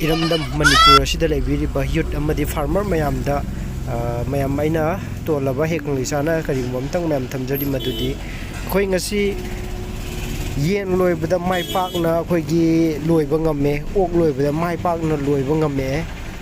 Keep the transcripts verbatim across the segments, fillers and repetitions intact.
ꯏꯔꯝꯗꯝ ꯃꯅꯤꯄꯨꯔ ꯑꯁꯤꯗ ꯂꯩꯕꯤꯔꯤꯕ youth ꯑꯃꯗꯤ farmer ꯃꯌꯥꯝꯗ, ꯑ, ꯃꯌꯥꯝ, ꯑꯩꯅ ꯇꯣꯜꯂꯕ ꯍꯦꯛ ꯀꯪꯂꯩꯁꯥꯅ ꯀꯔꯤꯒꯨꯝꯕ ꯑꯝꯇꯪ ꯃꯌꯥꯝ ꯊꯝꯖꯔꯤ, ꯃꯗꯨꯗꯤ ꯑꯩꯈꯣꯏ ꯉꯁꯤ ꯌꯦꯟ ꯂꯣꯏꯕꯗ ꯃꯥꯏ ꯄꯥꯛꯅ ꯑꯩꯈꯣꯏꯒꯤ ꯂꯣꯏꯕ ꯉꯝꯃꯦ, ꯑꯣꯛ ꯂꯣꯏꯕꯗ ꯃꯥꯏ ꯄꯥꯛꯅ ꯂꯣꯏꯕ ꯉꯝꯃꯦ,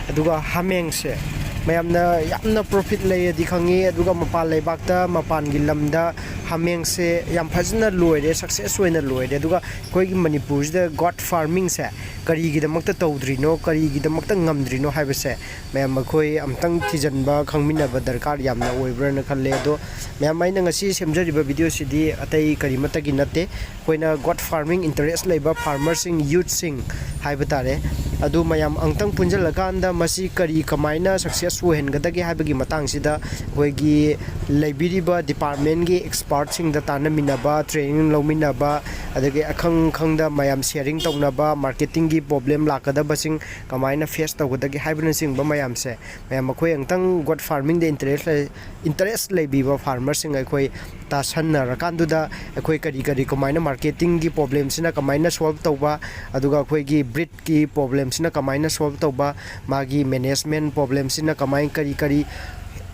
ꯑꯗꯨꯒ ꯍꯥꯃꯦꯡꯁꯦ ꯃꯌꯥꯝꯅ ꯌꯥꯝꯅ profit ꯂꯩꯌꯦꯗꯤ ꯈꯪꯉꯤ, ꯑꯗꯨꯒ ꯃꯄꯥꯟ ꯂꯩꯕꯥꯛꯇ, ꯃꯄꯥꯟꯒꯤ ꯂꯝꯗ ꯍꯥꯃꯦꯡꯁꯦ ꯌꯥꯝ ꯐꯖꯅ ꯂꯣꯏꯔꯦ, success ꯑꯣꯏꯅ ꯂꯣꯏꯔꯦ꯫ ꯑꯗꯨꯒ ꯑꯩꯈꯣꯏꯒꯤ ꯃꯅꯤꯄꯨꯔꯁꯤꯗ goat farmingꯁꯦ ꯀꯔꯤꯒꯤꯗꯃꯛꯇ ꯇꯧꯗ꯭ꯔꯤꯅꯣ, ꯀꯔꯤꯒꯤꯗꯃꯛꯇ ꯉꯝꯗ꯭ꯔꯤꯅꯣ ꯍꯥꯏꯕꯁꯦ ꯃꯌꯥꯝ ꯑꯩꯈꯣꯏ ꯑꯝꯇꯪ ꯊꯤꯖꯤꯟꯕ, ꯈꯪꯃꯤꯟꯅꯕ ꯗꯔꯀꯥꯔ ꯌꯥꯝꯅ ꯑꯣꯏꯕ꯭ꯔꯥꯅ ꯈꯜꯂꯦ꯫ ꯑꯗꯣ ꯃꯌꯥꯝ, ꯑꯩꯅ ꯉꯁꯤ ꯁꯦꯝꯖꯔꯤꯕ videoꯁꯤꯗꯤ ꯑꯇꯩ ꯀꯔꯤꯃꯠꯇꯒꯤ ꯅꯠꯇꯦ, ꯑꯩꯈꯣꯏꯅ goat farming interest ꯂꯩꯕ farmerꯁꯤꯡ, youthꯁꯤꯡ ꯍꯥꯏꯕ ꯇꯥꯔꯦ꯫ ꯑꯗꯨ ꯃꯌꯥꯝ ꯑꯃꯨꯛꯇꯪ ꯄꯨꯟꯁꯤꯜꯂꯀꯥꯟꯗ ꯃꯁꯤ ꯀꯔꯤ, ꯀꯃꯥꯏꯅ success ꯑꯣꯏꯍꯟꯒꯗꯒꯦ ꯍꯥꯏꯕꯒꯤ ꯃꯇꯥꯡꯁꯤꯗ ꯑꯩꯈꯣꯏꯒꯤ ꯂꯩꯕꯤꯔꯤꯕ departmentꯀꯤ expertꯁꯤꯡꯗ ꯇꯥꯟꯅꯃꯤꯟꯅꯕ, training ꯂꯧꯃꯤꯟꯅꯕ, ꯑꯗꯒꯤ ꯑꯈꯪ ꯈꯪꯗ ꯃꯌꯥꯝ sharing ꯇꯧꯅꯕ, marketingꯒꯤ problem ꯂꯥꯛꯀꯗꯕꯁꯤꯡ ꯀꯃꯥꯏꯅ face ꯇꯧꯒꯗꯒꯦ ꯍꯥꯏꯕꯅꯆꯤꯡꯕ ꯃꯌꯥꯝꯁꯦ, ꯃꯌꯥꯝ ꯑꯩꯈꯣꯏ ꯑꯃꯨꯛꯇꯪ goat farmingꯗ interest ꯂꯩ, interest ꯂꯩꯕꯤꯕ farmerꯁꯤꯡ ꯑꯩꯈꯣꯏ ꯇꯥꯁꯟꯅꯔꯀꯥꯟꯗꯨꯗ ꯑꯩꯈꯣꯏ ꯀꯔꯤ ꯀꯔꯤ, ꯀꯃꯥꯏꯅ marketingꯒꯤ problemꯁꯤꯅ ꯀꯃꯥꯏꯅ solve ꯇꯧꯕ, ꯑꯗꯨꯒ ꯑꯩꯈꯣꯏꯒꯤ breedꯀꯤ problemꯁꯤꯅ ꯀꯃꯥꯏꯅ solve ꯇꯧꯕ, ꯃꯥꯒꯤ management problemꯁꯤꯅ ꯀꯃꯥꯏ, ꯀꯔꯤ ꯀꯔꯤ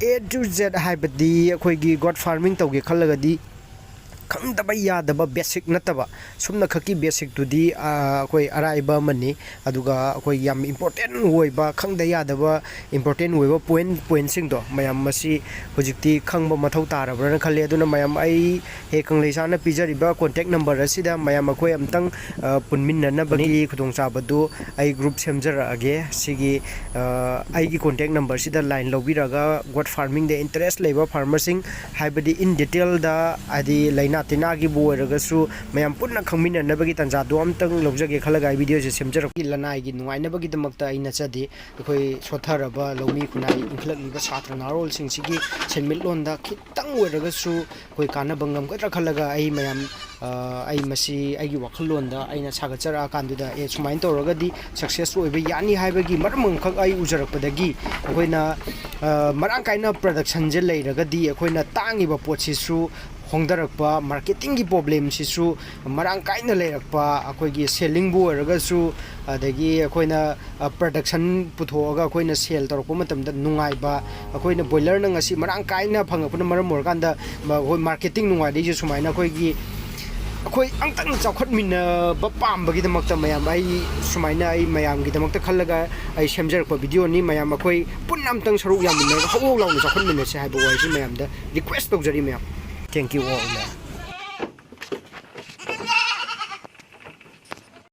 A to Z ꯍꯥꯏꯕꯗꯤ ꯑꯩꯈꯣꯏꯒꯤ goat farming ꯇꯧꯒꯦ ꯈꯜꯂꯒꯗꯤ ꯈꯪꯗꯕ ꯌꯥꯗꯕ basic ꯅꯠꯇꯕ, ꯁꯨꯝꯅꯈꯛꯀꯤ basicꯇꯨꯗꯤ, ꯑ, ꯑꯩꯈꯣꯏ ꯑꯔꯥꯏꯕ ꯑꯃꯅꯤ꯫ ꯑꯗꯨꯒ ꯑꯩꯈꯣꯏ ꯌꯥꯝ important ꯑꯣꯏꯕ, ꯈꯪꯗ ꯌꯥꯗꯕ important ꯑꯣꯏꯕ point, pointꯁꯤꯡꯗꯣ ꯃꯌꯥꯝ ꯃꯁꯤ ꯍꯧꯖꯤꯛꯇꯤ ꯈꯪꯕ ꯃꯊꯧ ꯇꯥꯔꯕ꯭ꯔꯥꯅ ꯈꯜꯂꯤ꯫ ꯑꯗꯨꯅ ꯃꯌꯥꯝ, ꯑꯩ ꯍꯦꯛ ꯀꯪꯂꯩꯁꯥꯅ ꯄꯤꯖꯔꯤꯕ contact number ꯑꯁꯤꯗ ꯃꯌꯥꯝ ꯑꯩꯈꯣꯏ ꯑꯝꯇꯪ, ꯑ, ꯄꯨꯟꯃꯤꯟꯅꯅꯕꯒꯤ ꯈꯨꯗꯣꯡꯆꯥꯕꯗꯨ ꯑꯩ group ꯁꯦꯝꯖꯔꯛꯑꯒꯦ꯫ ꯁꯤꯒꯤ, ꯑ, ꯑꯩꯒꯤ contact numberꯁꯤꯗ line ꯂꯧꯕꯤꯔꯒ goat farmingꯗ interest ꯂꯩꯕ farmerꯁꯤꯡ, ꯍꯥꯏꯕꯗꯤ in detailꯗ, ꯍꯥꯏꯗꯤ ꯂꯥꯏꯅꯥ ꯇꯤꯟꯅꯥꯒꯤꯕꯨ ꯑꯣꯏꯔꯒꯁꯨ, ꯃꯌꯥꯝ ꯄꯨꯟꯅ ꯈꯪꯃꯤꯟꯅꯅꯕꯒꯤ ꯇꯥꯟꯖꯥꯗꯣ ꯑꯝꯇꯪ ꯂꯧꯖꯒꯦ ꯈꯜꯂꯒ ꯑꯩ videoꯁꯦ ꯁꯦꯝꯖꯔꯛꯄꯅꯤ꯫ ꯂꯅꯥꯏꯒꯤ ꯅꯨꯡꯉꯥꯏꯅꯕꯒꯤꯗꯃꯛꯇ ꯑꯩ ꯅꯠꯆꯗꯦ꯫ ꯑꯩꯈꯣꯏ ꯁꯣꯠꯊꯔꯕ ꯂꯧꯃꯤ ꯈꯨꯟꯅꯥꯏ, ꯏꯟꯈꯠꯂꯛꯂꯤꯕ ꯁꯥꯇ꯭ꯔ ꯅꯍꯥꯔꯣꯜꯁꯤꯡꯁꯤꯒꯤ ꯁꯦꯟꯃꯤꯠꯂꯣꯟꯗ ꯈꯤꯇꯪ ꯑꯣꯏꯔꯒꯁꯨ ꯑꯩꯈꯣꯏ ꯀꯥꯟꯅꯕ ꯉꯝꯒꯗ꯭ꯔꯥ ꯈꯜꯂꯒ ꯑꯩ ꯃꯌꯥꯝ, ꯑ, ꯑꯩ ꯃꯁꯤ ꯑꯩꯒꯤ ꯋꯥꯈꯜꯂꯣꯟꯗ ꯑꯩꯅ ꯁꯥꯒꯠꯆꯔꯛꯑꯀꯥꯟꯗꯨꯗ, ꯑꯦ, ꯁꯨꯃꯥꯏꯅ ꯇꯧꯔꯒꯗꯤ success ꯑꯣꯏꯕ ꯌꯥꯅꯤ ꯍꯥꯏꯕꯒꯤ ꯃꯔꯝ ꯑꯃꯈꯛ ꯑꯩ ꯎꯖꯔꯛꯄꯗꯒꯤ ꯑꯩꯈꯣꯏꯅ, ꯑ, ꯃꯔꯥꯡ ꯀꯥꯏꯅ productionꯁꯦ ꯂꯩꯔꯒꯗꯤ ꯑꯩꯈꯣꯏꯅ ꯇꯥꯡꯉꯤꯕ ꯄꯣꯠꯁꯤꯁꯨ ꯍꯣꯡꯊꯔꯛꯄ, ꯃꯥꯔꯀꯦꯇꯤꯡꯒꯤ ꯄ꯭ꯔꯣꯕ꯭ꯂꯦꯝꯁꯤꯁꯨ ꯃꯔꯥꯡ ꯀꯥꯏꯅ ꯂꯩꯔꯛꯄ, ꯑꯩꯈꯣꯏꯒꯤ ꯁꯦꯜꯂꯤꯡꯕꯨ ꯑꯣꯏꯔꯒꯁꯨ, ꯑꯗꯒꯤ ꯑꯩꯈꯣꯏꯅ ꯄ꯭ꯔꯗꯛꯁꯟ ꯄꯨꯊꯣꯛꯑꯒ ꯑꯩꯈꯣꯏꯅ ꯁꯦꯜ ꯇꯧꯔꯛꯄ ꯃꯇꯝꯗ ꯅꯨꯡꯉꯥꯏꯕ, ꯑꯩꯈꯣꯏꯅ ꯕꯣꯏꯂꯔꯅ ꯉꯁꯤ ꯃꯔꯥꯡ ꯀꯥꯏꯅ ꯐꯪꯉꯛꯄꯅ ꯃꯔꯝ ꯑꯣꯏꯔꯀꯥꯟꯗ ꯑꯩꯈꯣꯏ ꯃꯥꯔꯀꯦꯇꯤꯡ ꯅꯨꯡꯉꯥꯏꯔꯛꯏꯁꯦ ꯁꯨꯃꯥꯏꯅ ꯑꯩꯈꯣꯏꯒꯤ ꯑꯩꯈꯣꯏ ꯑꯝꯇꯪ ꯆꯥꯎꯈꯠꯃꯤꯟꯅꯕ ꯄꯥꯝꯕꯒꯤꯗꯃꯛꯇ ꯃꯌꯥꯝ, ꯑꯩ ꯁꯨꯃꯥꯏꯅ ꯑꯩ ꯃꯌꯥꯝꯒꯤꯗꯃꯛꯇ ꯈꯜꯂꯒ ꯑꯩ ꯁꯦꯝꯖꯔꯛꯄ ꯚꯤꯗꯤꯑꯣꯅꯤ꯫ ꯃꯌꯥꯝ ꯑꯩꯈꯣꯏ ꯄꯨꯟꯅ ꯑꯝꯇꯪ ꯁꯔꯨꯛ ꯌꯥꯃꯤꯟꯅꯔꯒ ꯍꯧ ꯍꯧ ꯂꯥꯎꯅ ꯆꯥꯎꯈꯠꯃꯤꯟꯅꯁꯦ ꯍꯥꯏꯕ ꯋꯥꯍꯩꯁꯤ ꯃꯌꯥꯝꯗ ꯔꯤꯀ꯭ꯋꯦꯁ ꯇꯧꯖꯔꯤ ꯃꯌꯥꯝ꯫ Thank you all ꯃꯌꯥꯝ꯫